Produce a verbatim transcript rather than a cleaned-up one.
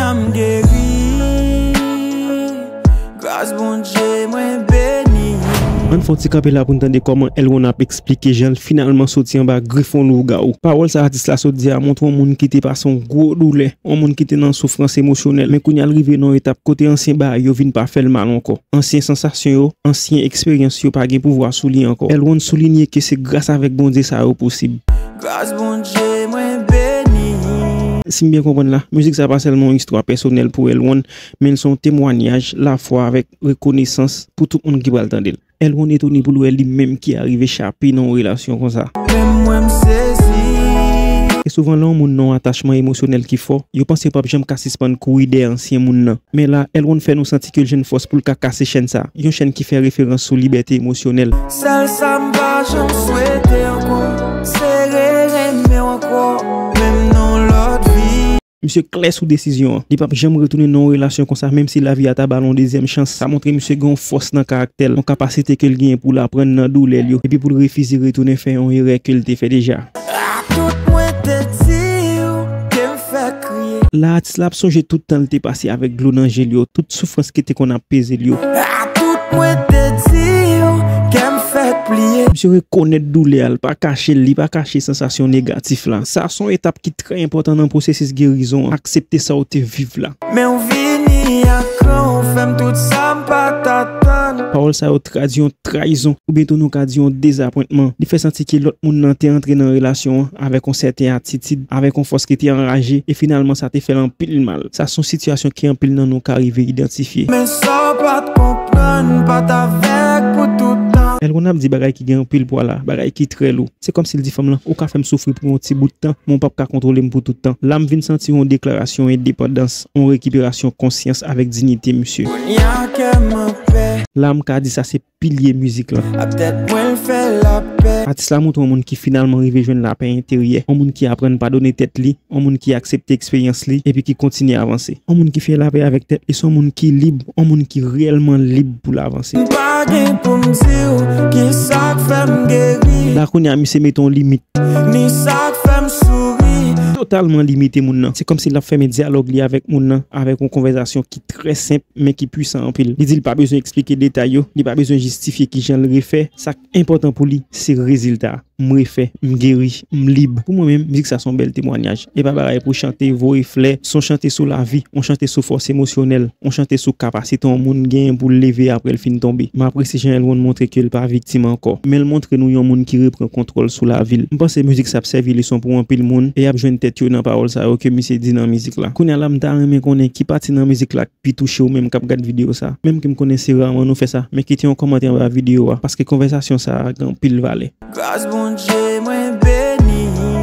M geri, gras Bondye mwen beni. Ann fè yon ti kanpe la pou n tande kòman Elwon ap eksplike jan l finalman soti anba grif yon lougawou. Pawòl sa atis la sot di a montre yon moun ki te pase yon gwo doulè, yon moun ki te nan soufrans emosyonèl, men kounye a l rive nan yon etap kote ansyen bagay yo vin pa fè l mal ankò. Ansyen sansasyon yo, ansyen eksperyans yo pa gen pouvwa sou li ankò. Elwon soulinye ke se gras avèk Bondye sa yo posib. Gras Bondye mwen beni. Si m byen konprann la, mizik sa pa sèlman yon istwa pèsonèl pou Elwon, men l se yon temwanyaj lafwa avèk rekonesans pou tout moun ki pral tande l. Elwon etone pou l wè li menm ki arive chape nan yon relasyon konsa. Menm mwen m sezi. E souvan lè yon moun nan yon atachman emosyonèl ki fò, yo panse yo p ap janm ka sispann kouri dèyè ansyen moun nan. Men la, Elwon fè nou santi ke l jwenn fòs pou l ka kase chèn sa, yon chèn ki fè referans sou libète emosyonèl. Sèl sa m pa janm swete ankò, se re renmen w ankò, menm nan yon lòt vi. Misye klè sou desizyon an. Li p ap janm retounen nan yon relasyon konsa, menm si lavi a ta ba l yon dezyèm chans. Sa montre misye gen yon fòs nan karaktè l, yon kapasite ke l genyen pou l aprann nan doulè l yo, epi pou l refize retounen fè yon erè ke l te fè deja. A tout mwen te di w ke m fè kriye. La, atis la ap sonje tout tan l te pase avèk dlo nan je l yo, tout soufrans ki te konn ap peze l yo. A tout mwen te di w ke m fè pliye. Misye rekonèt doulè a, l pa kache l, li pa kache sansasyon negatif la. Sa se yon etap ki trè enpòtan nan pwosesis gerizon an. Aksepte sa w te viv la. Men w vini ak gran, w fè m tout sa m pa t atann. Pawòl sa yo tradui yon trayizon, oubyen tou nou ka di yon dezapwentman. Li fè santi ke lòt moun nan te antre nan relasyon an avèk yon sèten atitid, avèk yon fòs ki te anraje, e finalman sa te fè l anpil mal. Sa se yon sitiyasyon ke anpil nan nou ka rive idantifye. Men sa w pa t konprann, pa t avèk pou tout tan. Elwon ap di bagay ki gen anpil pwa la, bagay ki trè lou. Se kòmsi l di fanm lan, ou ka fè m soufri pou yon ti bout tan, men w p ap ka kontwole m pou tout tan. La m vin santi yon deklarasyon endepandans, yon rekiperasyon konsyans avèk diyite misye. Kounye a kè m anpè. La m ka di sa se pilye mizik lan. Ak tèt mwen l fè lapè. Atis la montre yon moun ki finalman rive jwenn lapè enteryè, yon moun ki aprann padone tèt li, yon moun ki aksepte eksperyans li, epi ki kontinye avanse. Yon moun ki fè lapè avèk tèt li, se yon moun ki lib, yon moun ki reyèlman lib pou l avanse. M pa gen pou m di w ki sa k fè m geri. La kounye a, misye mete yon limit. Ni sa k fè m souri. Totalman limite moun nan. Se kòmsi l ap fèmen dyalòg li avèk moun nan, avèk yon konvèsasyon ki trè senp, men ki pwisan anpil. Li di l pa bezwen eksplike detay yo, li pa bezwen jistifye kijan l refè. Sa k enpòtan pou li, se rezilta a. M refè, m geri, m lib. Pou mwen menm, mizik sa se yon bèl temwanyaj. E pa bagay pou chante, voye flè, se yon chante sou lavi, yon chante sou fòs emosyonèl, yon chante sou kapasite yon moun genyen pou l leve apre l fin tonbe. M apresye jan Elwon montre ke l pa viktim ankò, men l montre nou yon moun ki reprann kontwòl sou lavi l. M panse mizik sa ap sèvi leson pou anpil moun, e y ap jwenn tèt yo nan pawòl sa yo ke misye di nan mizik la. Kounye a la, m ta renmen konnen ki pati nan mizik la pi touche w menm k ap gad videyo sa. Menm ke m konnen se raman nou fè sa, men kite yon kòmantè anba videyo a, paske konvèsasyon sa a gen anpil valè. Gras Bondye mwen beni.